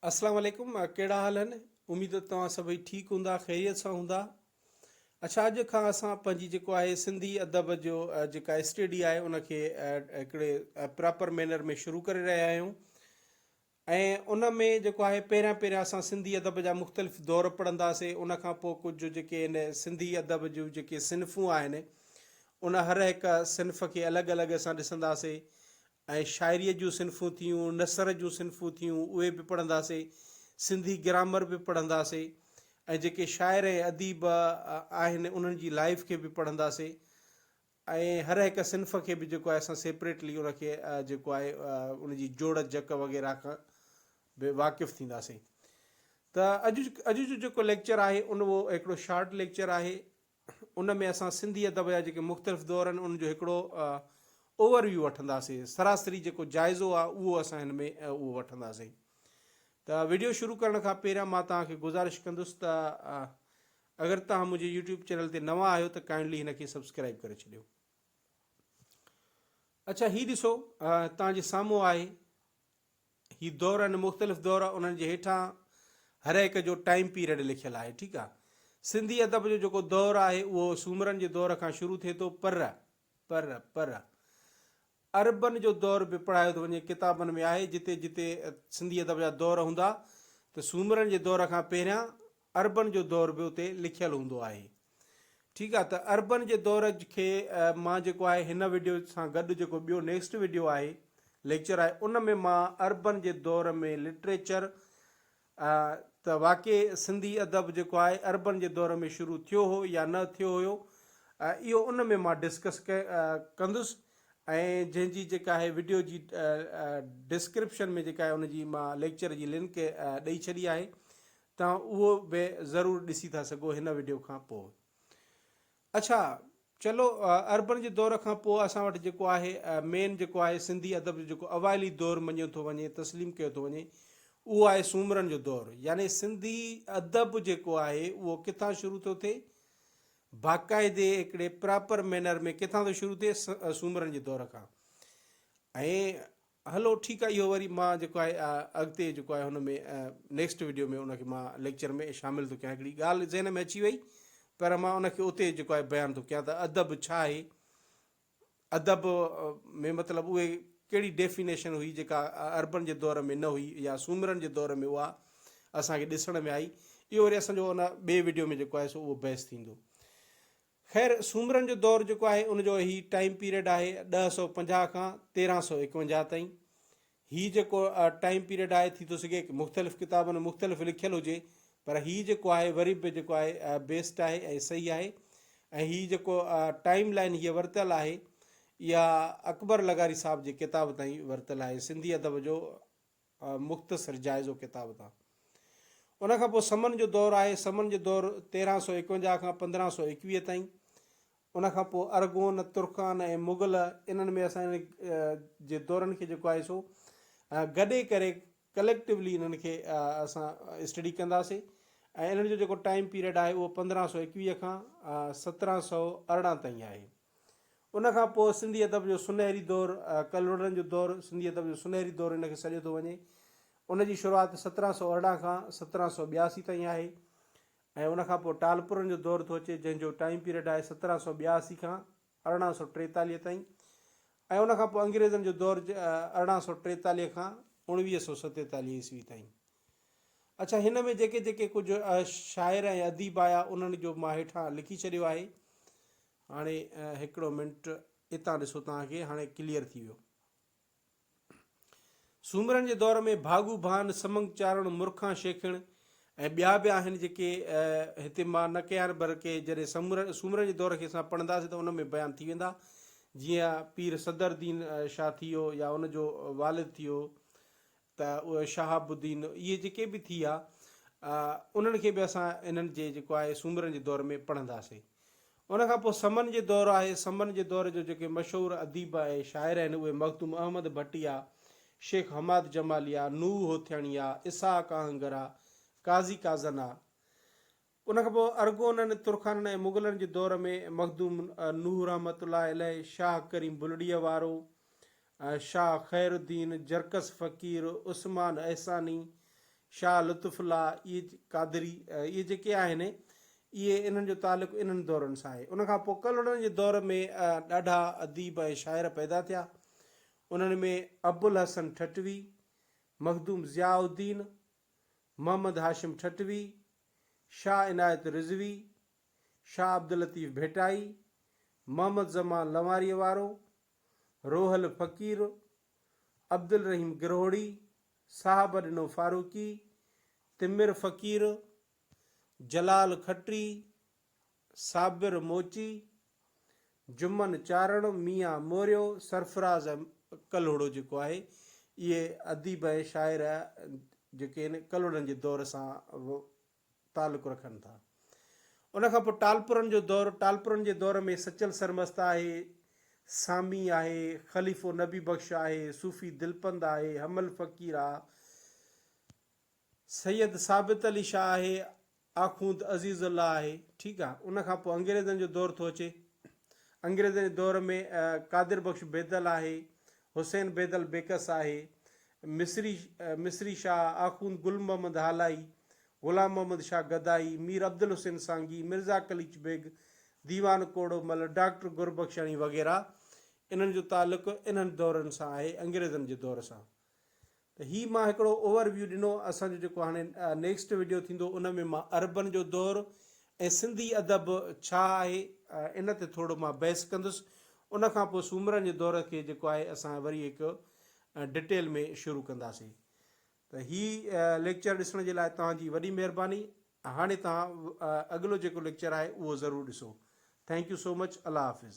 اسلام عليڪم ڪهڙا حال آهن اميد ته توهان سڀئي ٺيڪ هوندا خيريت سان هوندا اڇا اڄ کان اسان پنهنجي جيڪو آهي سنڌي ادب جو جيڪا اسٽڊي آهي ان کي هڪڙي پراپر مينر ۾ شروع ڪري رهيا آهيون ۽ ان ۾ جيڪو آهي پهريان پهريان اسان سنڌي ادب جا مختلف دور پڙهنداسي ان کان پوء ڪجهه جيڪي آهن سنڌي ادب جون جيڪي صنفون آهن ان هر هڪ صنف کي الڳ الڳ اسان ڏسنداسي ۽ شاعريء جون صنفون ٿيون، نثر جون صنفون ٿيون، اهي به پڙهنداسين، سنڌي گرامر به پڙهنداسين ۽ جيڪي شاعر ۽ اديب آهن انهن جي لائيف کي به پڙهنداسين ۽ هر هڪ صنف کي به جيڪو آهي اسان سيپريٽلي ان کي جيڪو آهي ان جي جوڙ جڪ وغيره کان به واقف ٿينداسين ته اڄ اڄ جو جيڪو ليڪچر آهي ان اهو هڪڙو شارٽ ليڪچر آهي ان ۾ اسان سنڌي ادب جا جيڪي مختلف دور آهن انهن جو هڪڙو اوور ويو وٺنداسين سراسري جيڪو جائزو آهي اهو اسان هن ۾ اهو وٺنداسين ته ويڊيو شروع ڪرڻ کان پهريان مان توهان کي گذارش ڪندس ته اگر توهان منهنجي يوٽيوب چينل تي نوان آهيو ته ڪائنڊلي هن کي سبسڪرائب ڪري ڇڏيو اڇا هي ڏسو توهان جي سامهون آهي هي دور آهن مختلف دور انهن جي هيٺان هر هڪ جو ٽائيم پيريڊ لکيل آهي ٺيڪ آهي سنڌي ادب جو جيڪو دور آهي اهو سومرن جي دور کان شروع ٿئي ٿو پر پر پر عربن جو دور به پڙهايو ٿو وڃي ڪتابن ۾ آهي جتي جتي سنڌي ادب جا دور هوندا ته سومرن جي دور کان پهريان عربن جو دور به اتي لکيل هوندو آهي. ٺيڪ آ ته عربن جي دور کي مان جيڪو آهي هن وڊيو سان گڏ جيڪو ٻيو نيڪسٽ وڊيو آهي ليڪچر آهي ان ۾ مان عربن جي دور ۾ لٽريچر ته واقعي سنڌي ادب جيڪو آهي عربن جي دور ۾ شروع ٿيو هو يا نه ٿيو هيو اهو ان ۾ مان ڊسڪس ڪندس ۽ جنهن جي جيڪا آهي وڊيو جي ڊسڪرپشن ۾ جيڪا آهي ان جي مان ليڪچر جي لنڪ ڏئي ڇڏي آهي توهان اهو به ضرور ڏسي ٿا سگهو هن وڊيو کان پوء. اڇا چلو عربن جي دور کان پوء اسان وٽ جيڪو آهي مين جيڪو آهي سنڌي ادب جو جيڪو اوائلي دور مڃيو ٿو وڃي تسليم ڪيو ٿو وڃي اهو آهي سومرن جو دور يعني سنڌي ادب جيڪو آهي اهو ڪٿان شروع ٿو ٿئي باقاعدي هڪڙي پراپر مينر ۾ ڪٿان ٿو شروع ٿئي سومرن جي دور کان ۽ هلو ٺيڪ آهي اهو وري مان جيڪو آهي اڳتي جيڪو آهي هن ۾ نيڪسٽ وڊيو ۾ ان کي مان ليڪچر ۾ شامل ٿو ڪيان هڪڙي ڳالهه ذهن ۾ اچي وئي پر مان ان کي اتي جيڪو آهي بيان ٿو ڪيان ته ادب ڇا آهي ادب ۾ مطلب اهي ڪهڙي ڊيفينيشن هئي جيڪا عربن جي دور ۾ نه هئي يا سومرن جي دور ۾ اها اسان کي ڏسڻ ۾ آئي اهو وري اسان جو ان ٻئي وڊيو ۾ جيڪو آهي سو اهو بحث ٿيندو خير سومرن جو دور جيڪو آهي ان جو هي ٽائيم پيريڊ آهي 1050 کان 1351 تائين. هي جيڪو ٽائيم پيريڊ آهي ٿي ٿو سگهي مختلف ڪتابن ۾ مختلف لکيل هجي پر هي جيڪو آهي وري به جيڪو آهي بيسٽ آهي ۽ صحيح آهي ۽ هي جيڪو ٽائيم لائين هيء ورتل آهي اها اڪبر لغاري صاحب جي ڪتاب تائين ورتل آهي سنڌي ادب جو مختصر جائزو ڪتاب تان. ان کان پوء سمن جو دور آهي. سمن جو دور 1351 کان 1521 تائين. ان کان پوء ارغون، ترخان ۽ مغل انهن ۾ اسان انهن جي دورن کي جيڪو آهي سو گڏي ڪري ڪليڪٽولي انهن کي اسان اسٽڊي ڪنداسين ۽ انهن جو جيڪو ٽائيم پيريڊ آهي اهو 1521 کان 1718 تائين آهي. ان کان پوء سنڌي ادب جو سنهري دور، ڪلهوڙن جو دور، سنڌي ادب جو سنهري دور ان کي سڏيو ٿو وڃي. ان جي شروعات 1718 کان 1782 تائين آهي ۽ ان کان پوء ٽالپرن جو دور ٿو اچي جنهن جو ٽائيم پيريڊ آهي 1782 کان 1843 تائين ۽ ان کان پوء انگريزن جو دور 1843 کان 1947 عيسوي تائين. اڇا هن ۾ جيڪي جيڪي ڪجهه شاعر ۽ اديب آيا انهن جو مان هيٺان لکي ڇڏيو آهي. هاڻي هڪڙو منٽ اتان ڏسو توهان کي هاڻي ڪليئر ٿي ويو. سومرن جي دور ۾ ڀاڳو ڀان، سمنگ چارڻ، مرکان شيخڻ ۽ ٻيا به آهن جيڪي هتي مان نه ڪيا آهن پر ڪي جڏهن سمورن سومرن جي دور کي اسان پڙهنداسين ته ان ۾ بيان ٿي ويندا جيئن پير صدر الدين شاهه ٿي ويو يا ان جو والد ٿي ويو ته اهي شهاب الدين اهي جيڪي به ٿي ويا انهن کي به اسان انهن جي جيڪو آهي سومرن جي دور ۾ پڙهنداسين. ان کان پوء سمن جي دور آهي، سمن جي دور جو جيڪي مشهور اديب ۽ شاعر آهن اهي مخدوم احمد ڀٽي آ، شيخ حماد جمالي آ، نوح هوٿياڻي آ، اسحاق آهنگر آ، قاضي قاضن آ. ان کان پوء ارغونن، ترخانن ۽ مغلن جي دور ۾ مخدوم نوح رحمة الله عليه، شاهه ڪريم بلڙيء وارو، شاهه خير الدين، جرڪس فقير، عثمان احساني، شاهه لطف الله، اهي قادري، اهي جيڪي آهن، اهي انهن جو تعلق انهن دورن سان آهي. ان کان پوء ڪلهوڙن جي دور ۾ ڏاڍا اديب ۽ شاعر پيدا ٿيا. انهن ۾ ابوالحسن ٺٽوي، مخدوم ضياء الدين، محمد هاشم ٺٽوي، شاهه عنايت رضوي، شاهه عبداللطيف ڀٽائي، محمد زمان لنواريء وارو، روحل فقير، عبدالرحيم گرهوڙي، صاحبڏنو فاروقي، تمر فقير، جلال کٽري، صابر موچي، جمن چارڻ، ميان موريو، سرفراز ڪلهوڙو جيڪو آهي اهي اديب ۽ شاعر جيڪي آهن ڪلهوڙن جي دور سان تعلق رکن ٿا. ان کان پوء ٽالپرن جو دور، ٽالپرن جي دور ۾ سچل سرمست آهي، سامي آهي، خليفو نبي بخش آهي، صوفي دلپند آهي، حمل فقير آ، سيد ثابت علي شاهه آهي، آخوند عزيز الله آهي، ٺيڪ آ، ان کان پوء انگريزن جو دور ٿو اچي، انگريزن جي دور ۾ قادر بخش بيدل آهي، حسين بيدل بيڪس آهي، مصري مصري شاهه، آخوند گل محمد هالائي، غلام محمد شاهه گدائي، مير عبدالحسين سانگي، مرزا قليچ بيگ، ديوان ڪوڙو مل، ڊاڪٽر گربخشاڻي وغيره انهن جو تعلق انهن دورن سان آهي انگريزن جي دور سان. ته هي مان هڪڙو اوور ويو ڏنو اسان جو جيڪو هاڻي نيڪسٽ وڊيو ٿيندو ان ۾ مان عربن جو دور ۽ سنڌي ادب ڇا آهي ان تي ٿورو مان بحث ڪندس ان کان پوء سومرن جي دور کي جيڪو آهي اسان وري هڪ ڊٽيل ۾ شروع ڪنداسين ته هي ليڪچر ڏسڻ جي لاء توهان جي وڏي مهرباني هاڻي توهان اڳلو جيڪو ليڪچر آهي اهو ضرور ڏسو thank you so much Allah Hafiz.